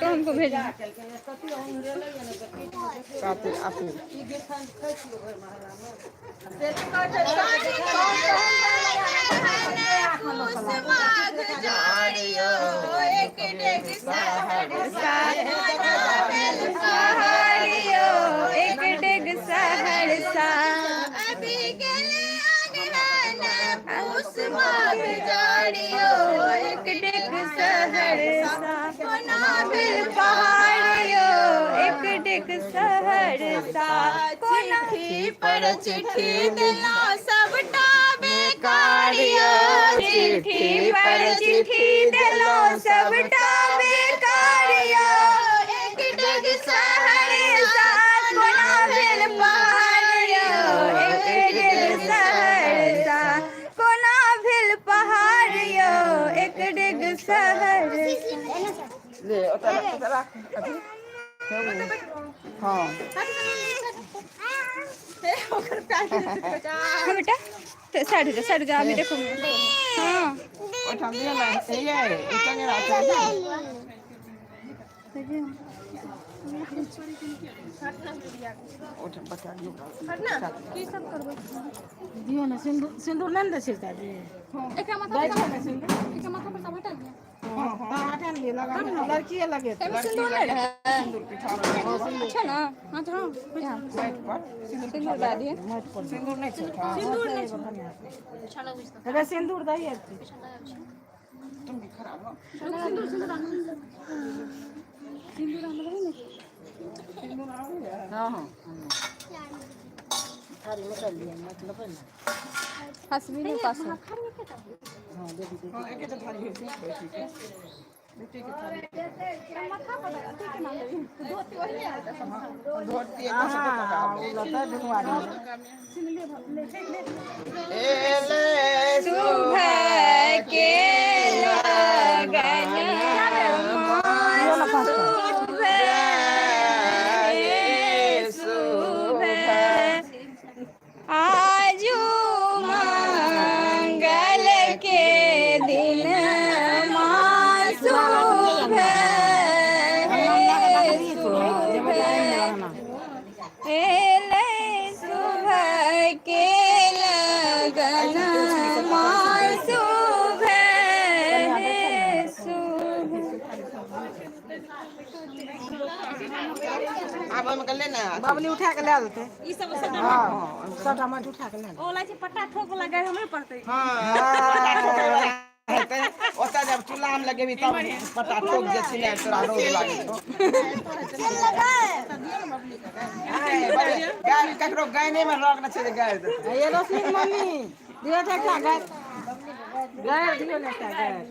Photo हमको भेजना। पहाड़ियो एक डेग सहरसा, अभी गेले पूस माघ जाड़ियो एक डेग सहरसा, कोना भेल पहाड़ियो एक डेग सहरसा, चिट्ठी पर चिट्ठी देला सबटा बेकारियो, चिट्ठी पर चिट्ठी देलो सबटा बेकारियो एक डेग सहरसा, कोना भेल पहाड़ियो एक डेग सहरसा, कोना भेल पहाड़ियो एक डेग सहरसा। ले ओतऽ राख, ओतऽ राख अथी। हँ। हाँ बेटा, तो साइड हो जा, साइड हो जा, अभी देखो। हाँ। ओहिठाम दिअ ने, हे यै, ई चंगेरा छै ने। ओहिठाम बच्चा दियौ। दियौ ने सिन्दूर, सिन्दूर नहि ने दै छै दादी? एकरा माथा दै पर छै ने सिन्दूर? एकरा माथा पर सब हटा दिया। हँ, हटा ने लिअ, लगा लिअ, लड़किए लगेतै। एहिमे सिन्दूर नहि रहै? सिन्दूर पिठार लगा दियौ। अच्छा ना, हाँ तो हाँ, यहाँ माटि पर सिन्दूर। सिन्दूर दए दिए। सिन्दूर नहि छै ओहिठाम? सिन्दूर नहि छै। हे सिन्दूर दही। तुम भी खराब हो। सिन्दूर आनल रही ने? सिन्दूर आबैए? हँ, थारी निकालि लिअ, मतलब ने। हंसबी नहीं पास। हँ, एकेटा थारी होइ छै बेटीके, बेटीके थारी। माथा पर अथी केना लेबही? धोती ओहिने आयल सब। धोती एतऽ से कतऽ आबै? लता दुनू आदमी। एलै सुबह के लगन सुबह सुबह, आजू मंगल के दिन माँ सुबह सुबह, एलै सुबह के लगन माँ सुबह सुबह। आब ओहिमे के ले ने। बबली उठा के लए लेतै। ई सब। हँ, सबटा माटि उठा के लए लेतै। ओ लागै छै पट्टा ठोक वाला गाय हमरे पड़तै। हँ, पट्टा ठोकै वाला हेतै। ओतऽ जब चूल्हामे लगेबही तब पट्टा ठोक जे छै ने, तोरा रौद लागै छौ। गाय ककरो गायने मे रग नहि छै जे गाय देतै। ये रोशनी के मम्मी, दियौ तऽ एकटा गारि, गारि दियौ ने एकटा गारि।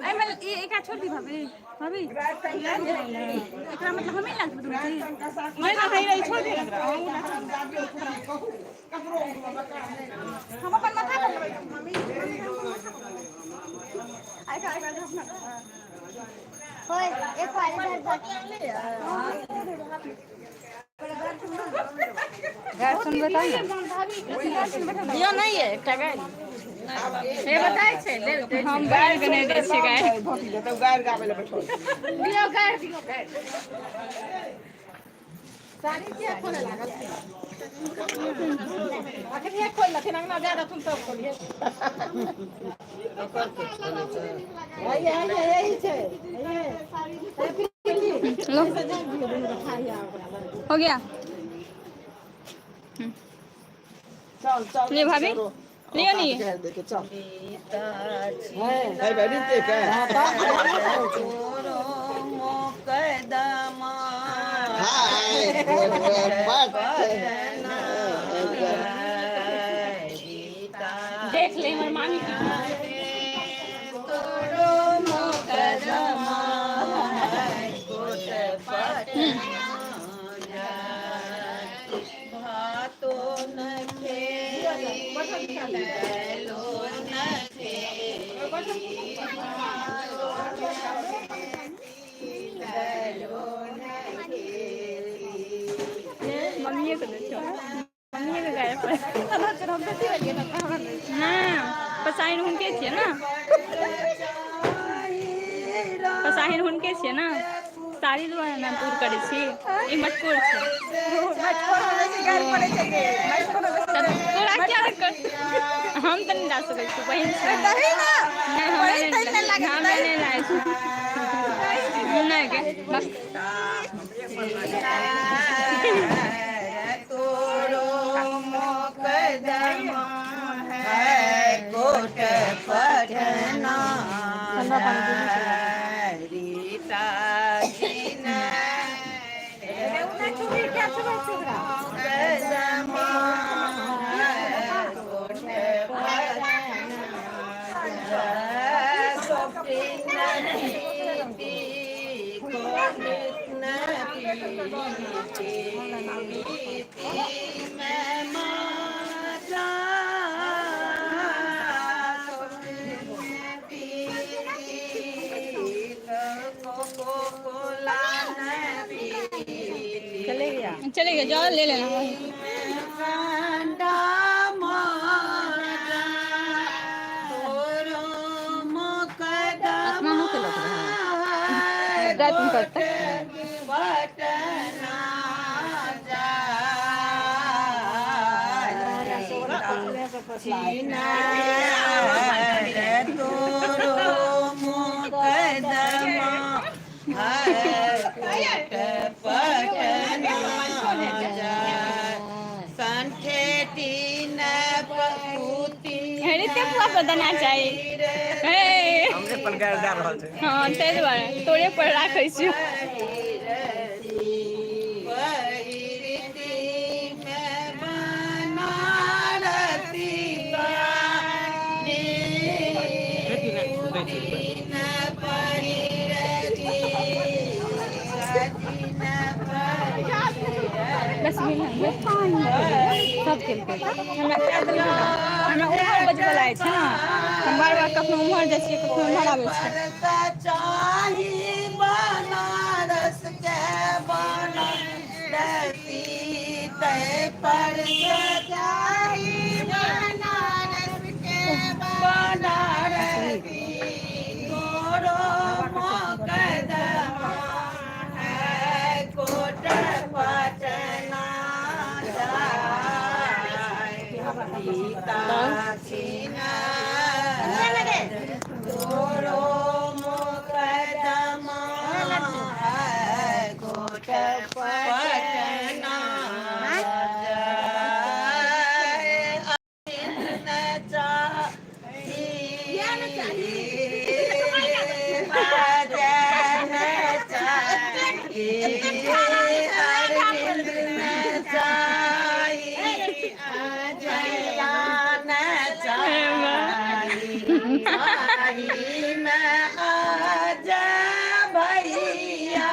एहिमे ई एकरा छोड़ दी भाभी, भाभी, एकरा मतलब हमे लागत दुनू। मैं ना है, छोड़ दे। हम अपन माथा पर लेबै मम्मी। आइ आइ अपना। होय, एक बार इधर जा। गाय सुनबै तब ने। दियौ नहि ये एकटा गारि। हे बताइ छै, हम गाय के नहि दै छियै गाय। धोती देतौ, गारि गाबै लए बैठल। दियौ गाय, दियौ गाय। साड़ी किया खोले लागल? अखनिये खोलि लेथिन, अंगना जा देथुन तब खोलिहे। हैये हैये, यही छै, हैये। लो, हो गया। चल चल। ले भाभी, लियो नी। देखे चल है भाई के हाय पट। देख ले हमर मामी की। मम्मीए के दै छौ, मम्मीए के गाय पर। हम बेटी भेलियै ने, हमरा दै छै। पसाहिन हुनके छियै ने, पसाहिन हुनके छियै ने। साड़ी दुआरे ने दूर करै छी। ई मटकोर छै। तोरा क्या दिक्कत? हम तऽ नहि जा सकै छी, बहिन छै। नहि, हमरा नहि, हमरा नहि लागै छै। नहि गे, बस। ठंडा पानी पीने से। चले गया। चले गए, जाओ ले लेना वहीं। आसमानों के लग रहा है। रात में करते। हेरे पुआ पर देना चाही। हे। हमरे पर गारि दए रहल छै। हँ, ताहि दुआरे तोरे पर राखै छियौ। बस मिल। सब केलकै। हमरा कए देलकै। हमरा उम्हर बजबऽ लागै छै ने, हम बार बार कखनो उम्हर जाइ छियै, कखनो उम्हर आबै छियै। चाही बनारस के बनारसी पर चाही बनारस के बनारसी तोरो मोकदमा है कोट पटना जाय सीता छिना तोरो मोकदमा है कोट पटना जाय चाही चाही अरविंद चाही चाही चाही मैं आजा भैया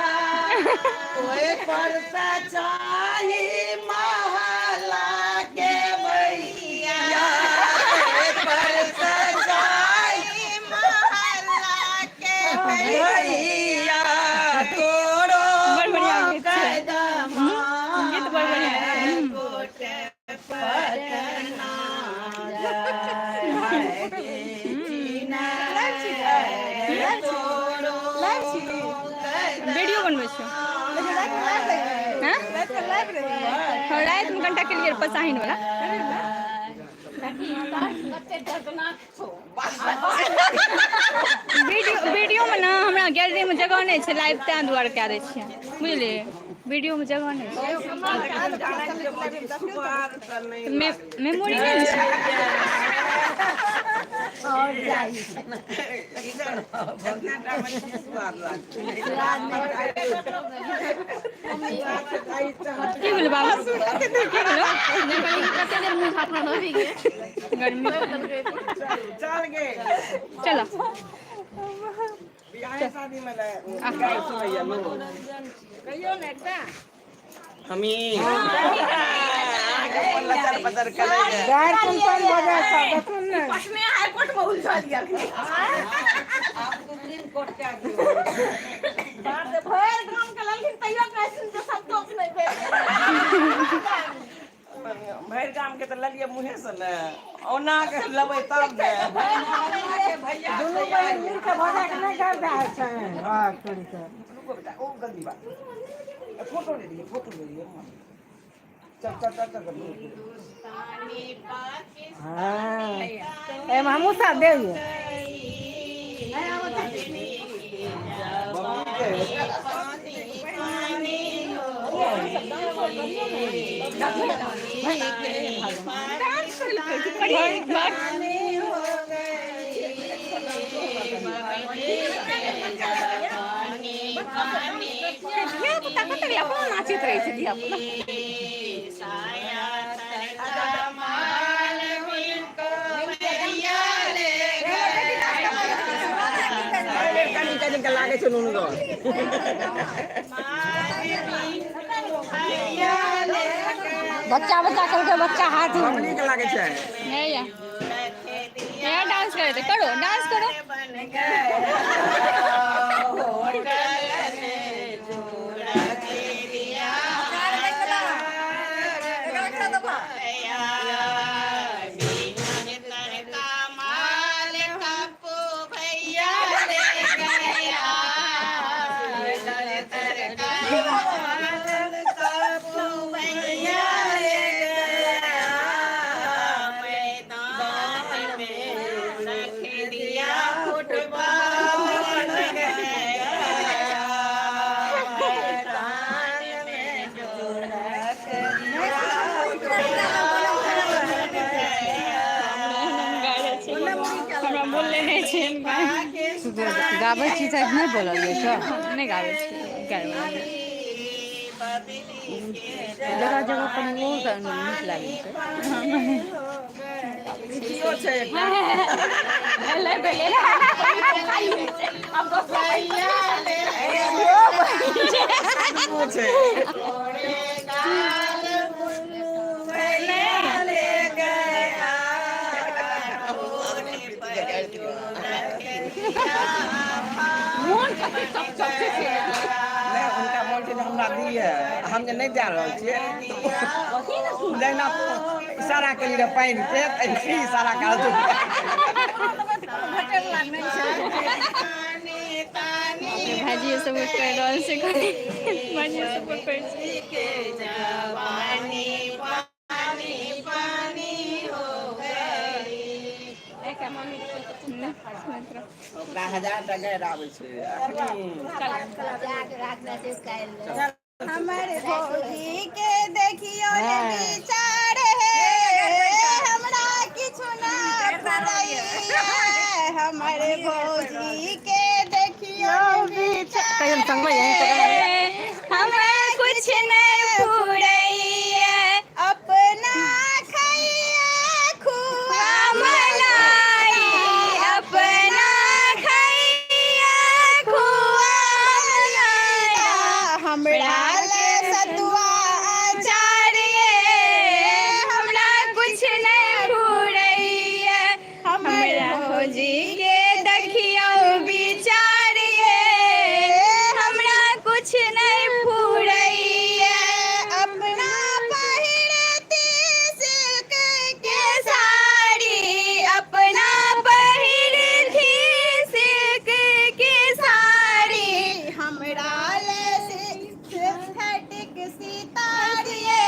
ओए पर से चाही महला के भैया ओए पर से चाही महला के भैया तोरो बड़ बढ़िआँ गीत छै। मोकदमा गीत बड़ बढ़िआँ छै। कोट पटना जाय तोरो वीडियो बनबै छियौ। हँ हँ, रातिमे कनिटा केलियै पसाहिन वाला वीडियो। वीडियोमे ने हमरा गैलरीमे जगह नहि छै लाइव, ताहि दुआरे कए दै छियै, बुझलियै? वीडियोमे जगह नहि छै, मेमोरी नहि ने छै। की भेलै बाबू? की भेलो? गर्मी। चल गे। चलो। बियाहे शादी में गाय सुनैया लोग। हमी अहाँके लचर पचर करैया। गारि कोन कोन बजै छौ, देखू ने। पटने हाईकोर्ट में उलझल गेल। भरि गाम के लेलखिन, तैयो कहै छथिन जे संतोष नहि भेल। भरि गामके तऽ ललियै मुँहेसँ ने ओना के लेबै तब ने दुनू बहिन मिल कऽ भौजा के नहि गारि दए छै हँ तोरी के रुको बेटा ओ गंदी बात फोटो ले लिए फोटो ले लिए चल चल चल चल हँ एहिमे हमहूँ साथ देब मम्मी के धिया पुता कतऽ अपनो नाचैत रहै छै धिया पुता। कनि कनि के लागै छै नुनगर। बच्चा बच्चा कहलकै बच्चा हाथ बड़ नीक लागै छै। नहीं या नया डांस करे थे, करो डांस करो। हमरा बोलले नहि छै। गाबै छी तऽ नहि बोलल जाइ छै। नहि गाबै छी, गाबै जगह जगह पर ओ नीक लागै छै। लिट्टियो छै एकटा। भेलै भेलै आब ओ छै। मोन कते चप चप छै से। नहि, हुनका मोन छै जे हमरा दिअ, हम जे नहि दए रहल छियै। जहिना इशारा केली रहै पानि के, तहिना इशारा कर। भाइजी सब कर रहल छै, भाइजी सब कर छै। ओकरा हजार टा गारि आबै छै अखनी। हमर भौजी के देखियो ने विचार हे, हमरा किछु ना फुरैया। हमर भौजी के देखियो विचार कहियो संगमे यहीं पकड़। हमरा कुछ नहीं फुरैया। अपना खैया खुआ मलाई, अपना खैया खुआ मलाई, हमरा ले सतुआ अचार ये, हमरा कुछ नहीं फुरैया। हमरा हमरा भौजी के देखियो विचार ये, हमरा कुछ नहीं फुरैया। अपना पहिरती सिल्क के साड़ी, अपना पहिरथी सिल्क के साड़ी, हमरा ले सिंथेटिक सितारिये।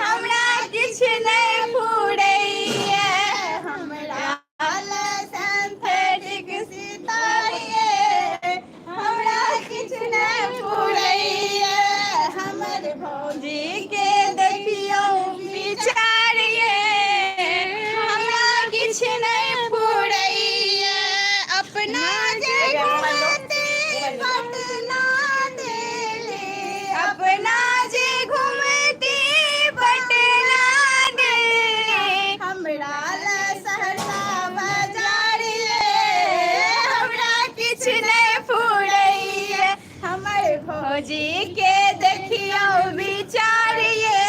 हमरा किछ नहीं फुरैया। हमरा ले सिंथेटिक सितारिये, हमरा किछ नहीं फुरैया। हमर भौजी जी के देखियो विचारिये, हमरा किछ नहीं फुरैया। अपना जे घूमते पटना दिल्ली, अपना जे घूमती पटना दिल्ली, हमरा ले सहरसा बाजारिये। हमरा किछ नहीं फुरैया। हमर भौजी के देखियो विचारिये,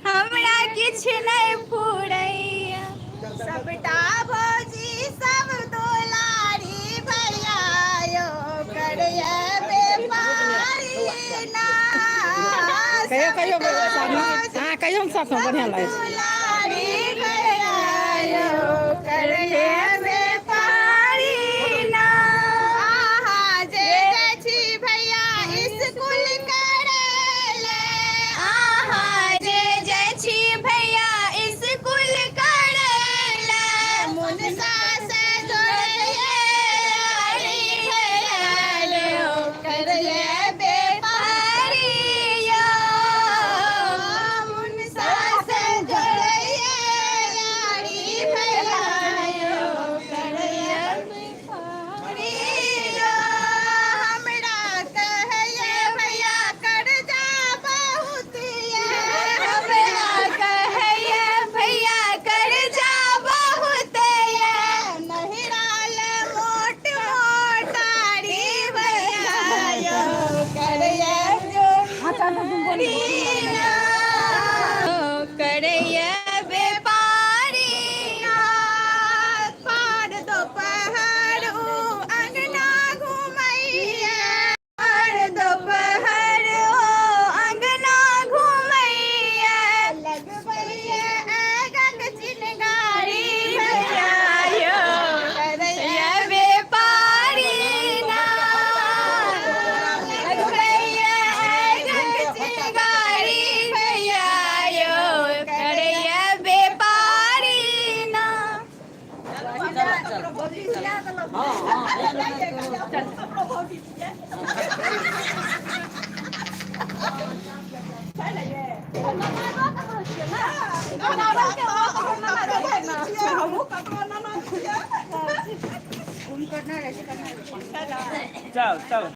हमरा किछ नहीं फुरैया। सबटा भौजी सब दुलारी भैया यो करिए व्यापारी ना। कहियो कहियो, हाँ। कहियो साथ में बढ़िया लागै छै। चल चल।